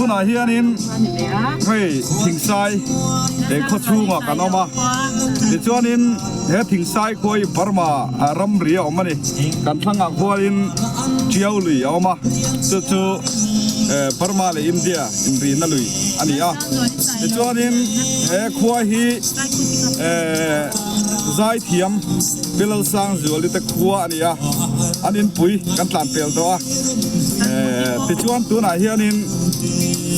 Tunah hianin hei Thingsai he khaw chhungah kan awm a, tichuanin he Thingsai khua hi Burma ramri a awm a ni. Kan thlangah khuanin Tiau lui a awm a, chu chu Burma leh India inrina lui a ni a. Tichuanin he khua hi Zaithiam Pi Lalsangzuali te khua a ni a, an inpui kan tlan pel tawh a. Tichuan tunah hianin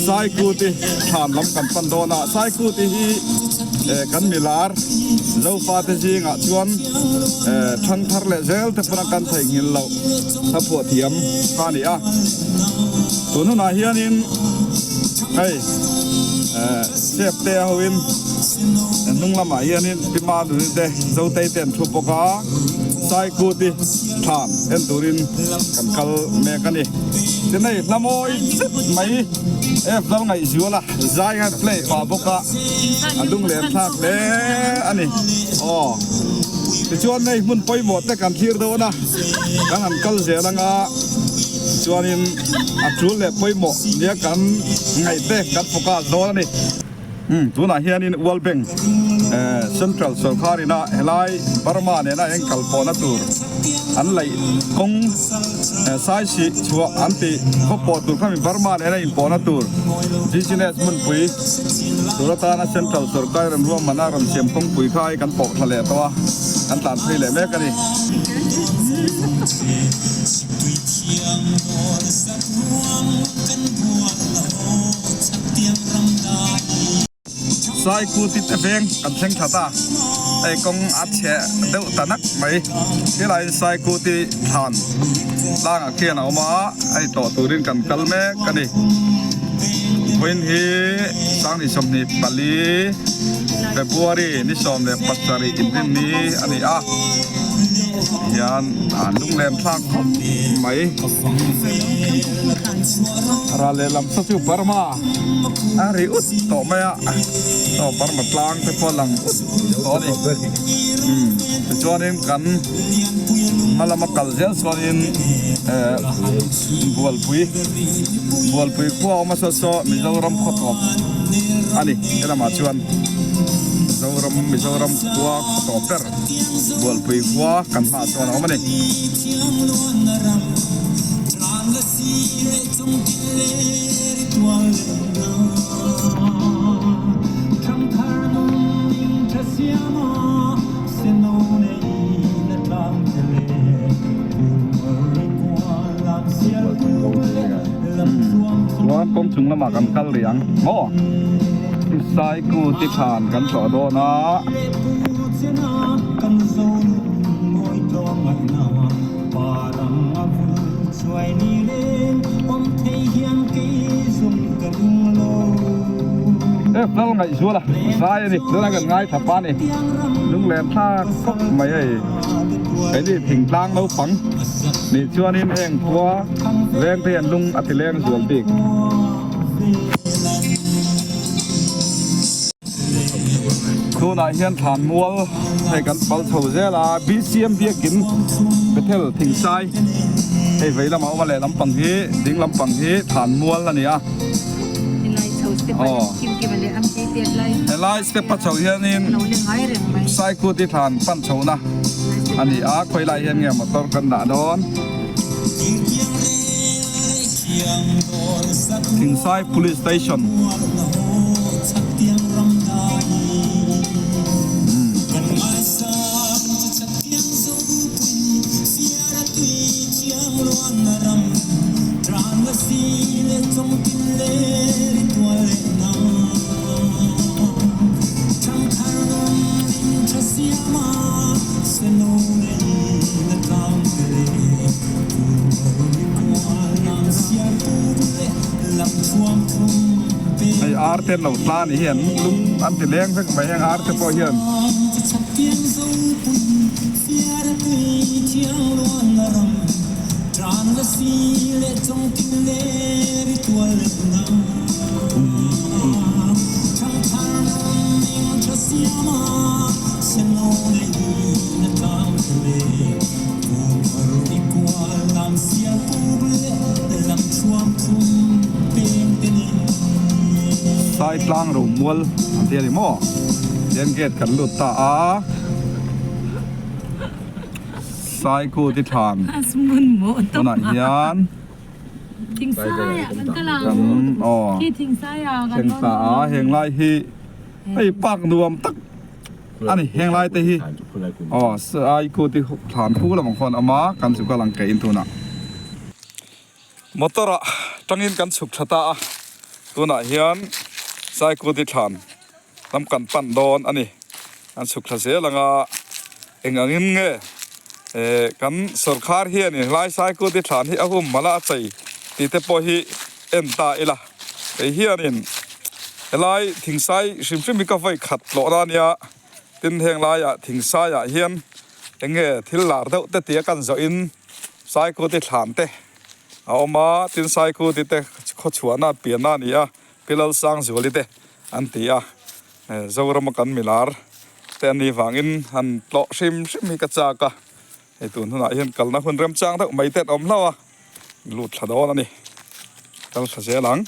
Saikuti thlan lam kan pan dawn a, Saikuti hi kan milar Zofate zingah chuan than thar leh zel te pawn kan theihnghilh loh hla phuah thiam kha a ni a. Tun hunah hianin hei Chep te a hoin hnung lamah hianin Pi Maduni te Zotei te an thu bawk a, Saikuti thlan en turin kan kal mek a ni. Tin hei hla mawi zet mai F lal ngaihzual a zai khan play pah bawk a, a lung lem thlak hle a ni. Aw tichuan hei hmun pawimawh te kan thlir dawn a, kan han kal zel anga tichuanin a tul leh pawimawh nia kan ngaih te kan focus dawn a ni. Umm tunah hianin World Bank Central sorkar ina helai Burma nena eng kal pawhna tur an laih kawng sai sih chhuah an tih khaw pawh tur khami Burma nena inpawhna tur business hmunpui tur atana Central sorkar in ruahmanna rawn siam kawngpui kha hei kan pawh thla leh tawh a kan tlan phei leh mek a ni. Saikuti te veng kan thleng thla ta, hei kawng a chhe deuh ta nak mai. Helaiin Saikuti thlan tlangah khian a awm a, hei tawh turin kan kal mek a ni. Vawiin hi 2024 February ni 17 inrinni a ni a, hian lunglen thlak khawp mai. Ral lehlam saw chu Burma a ri ut tawh mai a, aw Burma tlang te pawh a lang ut tawh a ni. Umm tichuanin kan hma lama kal zel chuanin eh Bualpui Bualpui khua a awm a saw saw Mizoram khaw tawp a ni he lamah chuan Mizoram Mizoram khua khaw tawp ber Bualpui khua kan hmaah chuan a awm a ni. Chuan kawng chung lamah kan kal rih ang maw Saikuti than kan tlawh dawn a. Parang a vul chuai ni reng awm thei hian kei zawng ka ring lo. He fel ngaihzual a zai a ni tunah kan ngaithla pa a ni lunglen thlak khawp mai hei keini thingtlang naupang nih chuanin heng khua veng te hian lung a ti leng zual bik. Tunah hian thlan mual hei kan pal chho zel a BCM biakin Bethel Thingsai hei vei lamah a awm a leh lampang hi ding lampang hi thlan mual a ni a aw helai step a chho hianin Saikuti thlan pan chhohna a ni a khawilai hian nge motor kan dah dawn. Thingsai Police Station. Hei ar te an lo tla ni hian lung an ti leng vek mai heng ar te pawh hian. Saitlang Romual an ti a ni maw? Tihian gate kan lut ta a, Saikuti thlan tunah hian kan aw thleng ta a, heng lai hi hei park nuam tak a ni heng lai te hi aw Saikuti thlan khu lamah khuan a awm a, kan chu kal ang keiin tunah. Motor ah tangin kan chhuk tha ta a, tunah hian Saikuti thlan lam kan pan dawn a ni. Kan chhuk thla zel ang a, eng angin nge eh kan sawrkhar hianin helai Saikuti thlan hi a hum malh a a chei tih te pawh hi en ta ila. Kei hianin helai thingsai hrim hrim hi ka vawi khat tlawh na ania, tin heng laiah thingsaiah hian eng nge thil lar deuh te tia kan zawhin Saikuti thlan te a awm a, tin Saikuti te khawchhuahna pianna a ni a, Pi Lalsangzuali te an ti a, Zorama kan milar te a nih vangin han tlawh hrim hrim hi ka chak a, hei tun hunah hian kalna hun remchang deuh mai te an awm hlauh a, lut thla dawn a ni, kal thla zel ang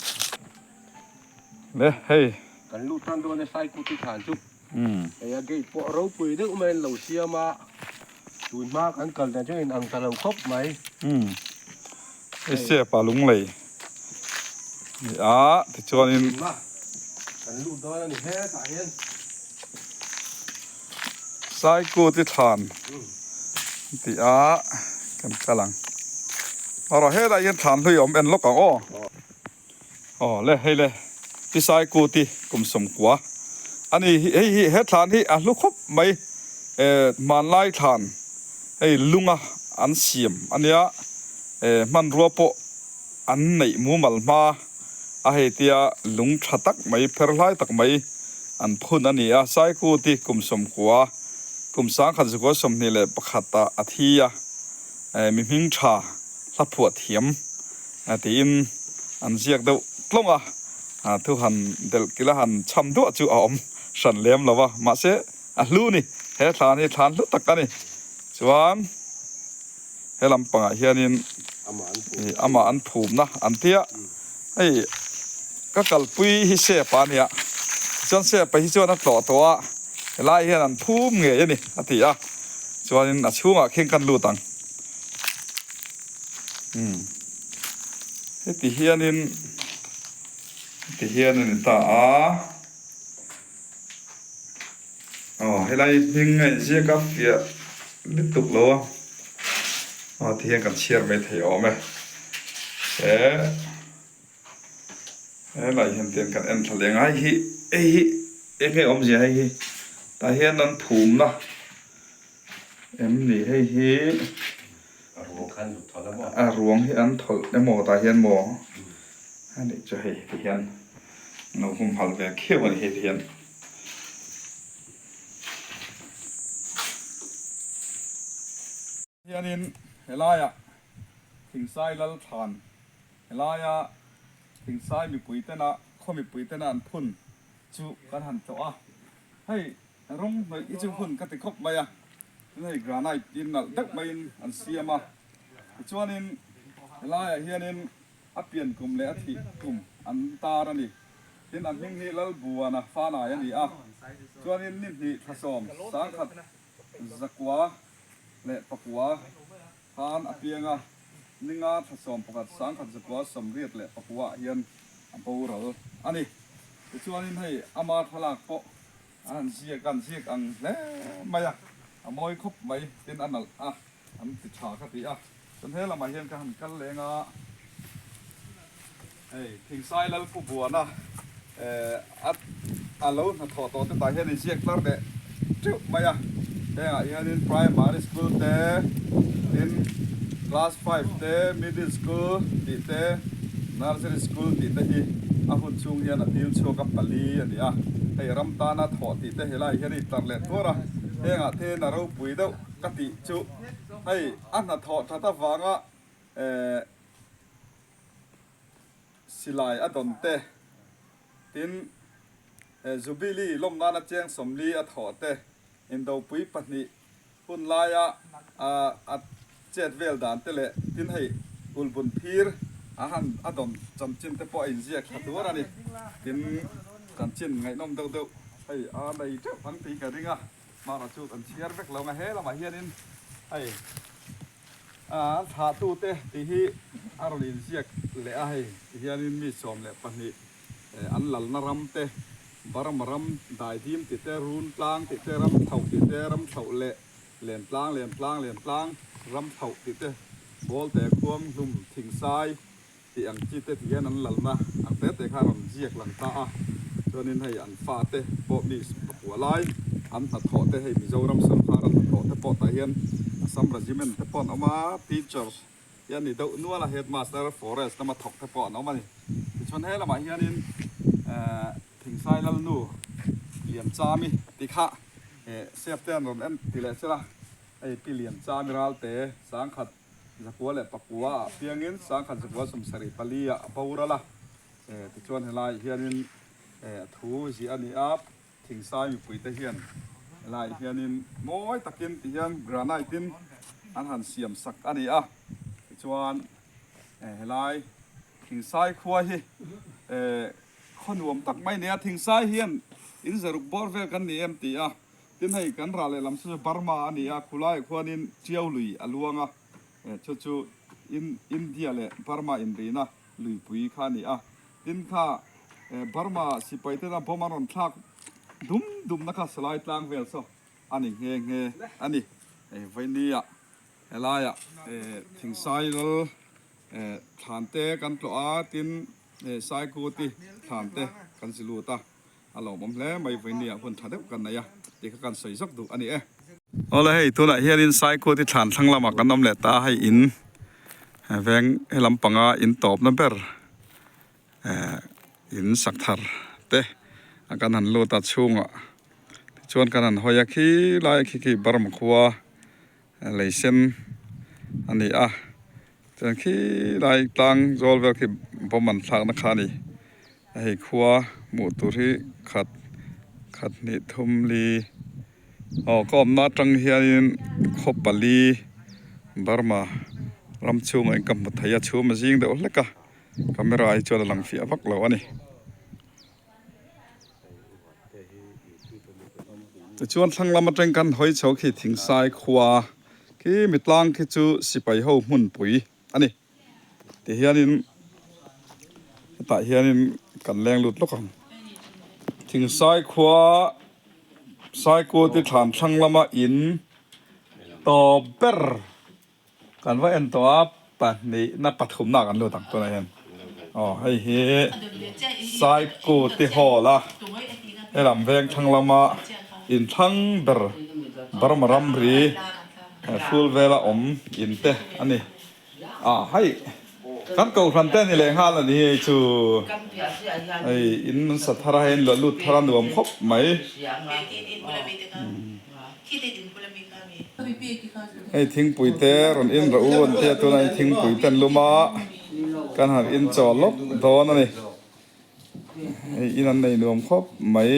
le hei. Kan lut tan dawn e Saikuti thlan chu. Hei a gate pawh ropui deuh mai an lo siam a, tun hma kan kal dan chuan in ang ta lo khawp mai. Hei sepa lunglei ni a tichuanin. Kan lut dawn a ni hetah hian. Saikuti thlan tih a kan kal ang. Aw hetah hian thlan hlui a awm en lawk ang aw. Aw le hei le Pisai Kuti kum 90 a ni hi hei hi he thlan hi a hlu khawp mai eh hmanlai thlan hei lunga an siam a nia eh hmanrua pawh an neih mumal hma a hei tia lung tha tak mai pher hlai tak mai an phun a ni a Sai Kuti kum 90 kum 1921 ah a thi a eh mi hming tha hla phuah thiam. Tiin an ziak deuh tlawng a, thu han delh kilh a han chham duah chu a awm hran lem lo va, mahse a hlu ni, he thlan hi thlan hlu tak a ni. Chuan he lampangah hianin amah an phumna an tia, hei ka kalpui hi Sepa a nia, tichuan Sepa hi chuan a tlawh tawh a, helai hian an phum ngei a ni a ti a, chuanin a chhungah khian kan lut ang. Umm heti hianin heti hian a ni ta a aw helai hming a inziak a fiah lutuk lo a aw ti hian kan chhiar mai thei awm e he helai hian tian kan en thla leh ang a hei hi hei hi eng nge awmzia hei hi tah hian an phumna. Em ni hei hi a ruang hi an thawlh emaw tah hian maw a nih chu hei ti hian an lo humhalh ve khiau a ni hei ti hian. Hianin helaiah Thingsai Lalthlan helaia Thingsai mipui tena khaw mipui tena an phun chu kan han tlawh a hei. Rawng hnawih hi chu hun ka ti khawp mai a, tin hei granite in nalh deuh maiin an siam a, tichuanin helaiah hianin a pian kum leh a thih kum an tar a ni. Tin an hming hi Lalbuana Fanai a ni a, chuanin ni hnih thla 1919 khan a piang a, ninga thla 11 1989 ah hian a boral a ni. Tichuanin hei ama thlalak pawh A han ziak a, an ziak ang hle mai a, a mawi khawp mai tin a nalh a, an ti tha ka ti a. Chuan he lamah hian ka han kal leng a, hei Thingsai Lalpu Buana eh a a lo hnathawh tawh te tah hian in ziak tlar leh teuh mai a, hengah hianin primary school te tin class five te middle school tih te nursery school tih te hi a hun chhung hian a dil chhuak a pali a ni a, hei ram tana thawh tih te helai hian a intlar leh tuar a, hengah te hian a ropui deuh ka tih chu hei a hnathawh that avanga eh silai a dawn te tin eh Jubilee lawm nana cheng 40 a thawh te indopui pahnih Hun laia a chet vel dan te leh tin hei ulbun phir a han a dawn chanchin te pawh a inziak thla tur a ni. Tin. Chanchin ngaihnawm deuh deuh hei a nei teuh ang tih ka ring a, hmara chu kan chhiar vek lo ang a, he lamah hianin hei an thlahtute tih hi a rawn inziak leh a, hei tihianin mi 12 an lalna ram te, Burma ram daidim tih te, run tlang tih te, ram thlauh tih te, ram thlauh leh len tlang, len tlang, len tlang, ram thlauh tih te, bawlte khuang hlum thingsai Tih ang chi te ti hian an lalna ang te te kha rawn ziak lang ta a, chuanin hei an fa te pawh mi pakua lai an hnathawh te hei Mizoram sorkar an hnathawh te pawh tah hian Assam Regiment te pawh an awm a, teachers hi an ni deuh nual a, headmaster forest lama thawk te pawh an awm a ni. Tichuan he lamah hianin eh Thingsai Lalnu Lianchami tih kha eh chef te an rawn en ti leh sela hei Pi Lianchami Ralte sangkhat 909 ah piangin 1974 ah a boral a, tichuan helaiah hianin a thu ziah a ni a, Thingsai mipuite hian helaiah hianin mawi takin ti hian granite in an han siam sak a ni a, tichuan helai Thingsai khua hi khaw nuam tak mai a ni a, Thingsai hian in zaruk bawr vel kan ni em ti a. Tin hei kan rah lehlam chu Burma a ni a, khulaiah khuanin Tiau lui a luang a, chu chu India leh Burma inrina luipui kha a ni a. Tin kha Burma sipai tena bomb an rawn thlak dum dumna kha salai tlang vel saw a ni nghe nghe a ni. Vainia helaiah Thingsai lal thlan te kan tlawh a, tin Saikuti thlan te kan zi lut a. A lawmawm hle mai vawinia hun tha deuh kan nei a tih kha kan sawi zawk duh a ni e. Awle hei tunah hianin Saikhuati thlan thlang lamah kan awm leh ta a, hei in veng he lampanga in tawpna ber eh in sak thar te a kan han lut a chhungah tichuan kan han hawi a khi lai khi khi Burma khua lei sen a ni a chuan khi lai tlang zawl vel khi bomb an thlakna kha a ni. Hei khua hmuh tur hi khat khat hnih thum li aw ka awmna atang hianin khaw pali Burma ram chhungah in ka hmu thei a chhum a zing deuh hlek a camera hi chuan a lang fiah vak lo a ni. Tichuan thlang lam atang kan hawi chho khi Thingsai khua khi mitlang khi chu sipai ho hmunpui a ni. Tihianin hetah hianin kan leng lut lawk ang. Thingsai khua Saikuti thlan thlang lama in tawp ber kan va en tawh a pahnihna pathumna kan lut ang tunah hian. Aw hei hi Saikuti hall a helam veng thlang lama in thlang ber Burma ramri hrul vela awm in te a ni. Ah hei kan kohhran te a ni leh nghal a ni hei chu hei in an sa thar a hei an luah lut thar a nuam khawp mai hei thingpui te rawn in rawh u an tia tunah hian thingpui te an lum a kan han in chaw lawk dawn a ni hei in an nei nuam khawp mai.